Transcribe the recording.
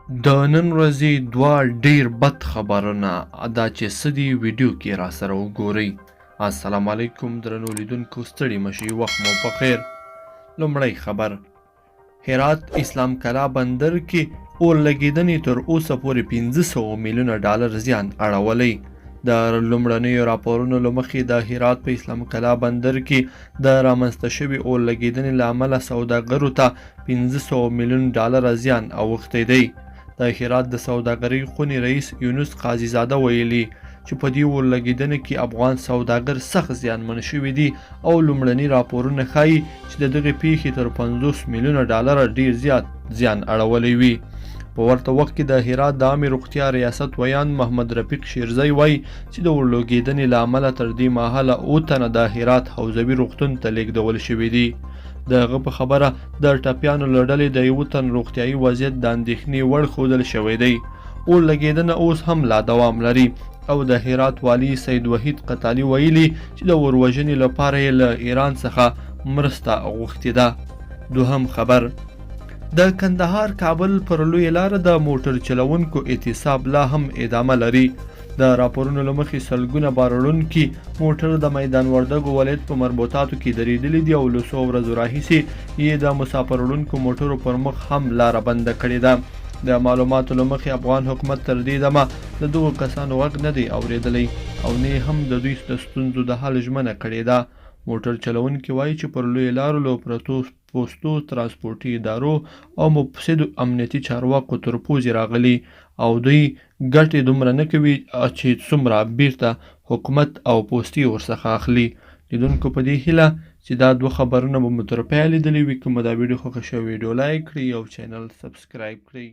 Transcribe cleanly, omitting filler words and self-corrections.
د نن ورځې دوه ډیر بد خبرونه دا چې څه دي ویډیو کې راسره وګورئ. السلام علیکم درنو لیدونکو، ستړي مشي، وخت مو په خیر. لومړی خبر، هرات اسلام کلا بندر کې اور لګېدنې تر اوسه پورې 500 میلیونه ډالر زیان اړولی. د لومړنیو راپورونو له مخې د هرات په اسلام کلا بندر کې د رامنځته شوې اور لګېدنې له امله سوداګرو ته 500 میلیون ډالر زیان اوښتی دی. د هرات د سوداګرۍ خونې رئیس یونس قاضي زاده ویلي چې په دې اورلګېدنه کې افغان سوداګر سخت زیانمن شوي دي او لومړني راپورونه ښایي چې د دغې پیښې تر 50 میلیونه ډالر ډیر زیات زیان اړولی وي. په ورته وخت کې د هرات د عامې روغتیا ریاست ویاند محمد رفیق شیرزی وایي چې د اورلګېدنې له امله تر دې مهاله اوه تنه د هرات حوزوي روغتون ته لیږدول شوي دي. د هغه په خبره د ټپیانو له ډلې د یوه تن روغتیایي وضعیت د اندېښنې وړ ښودل شوی دی. اور لګېدنه اوس هم لا دوام لري او د هرات والي سید وحید قتالي ویلي چې د اور وژنې لپاره یې له ایران څخه مرسته غوښتې ده. دوهم خبر، د کندهار کابل پر لویه لاره د موټر چلوونکو اعتصاب لا هم ادامه لري. د راپورونو له مخې سلګونه باروړونکي موټر د میدان وردګو ولایت په مربوطاتو کې درېدلي دي او له څو ورځو راهیسې یې د مسافر وړونکو موټرو پر مخ هم لاره بنده کړې ده. د معلوماتو له مخې افغان حکومت تر دې دمه د دغو کسانو غږ نه دی اورېدلی او نه یې هم د دوی د ستونزو د حل ژمنه کړې ده. موټر چلوونکي وايي چې پر لویو لارو له پرتو پوستو، ترانسپورټي ادارو او مفسدو امنیتي چارواکو تر پوزې راغلي او دوی ګټې دومره نه کوي چې څومره بیرته حکومت او پوستې ورڅخه اخلي. لیدونکو په دې هیله چې دا دوه خبرونه به مو تر پایه لیدلي وي. که مو دا ویډیو خوښه شوه ویډیو لایک کړئ او چینل سبسکرایب کړئ.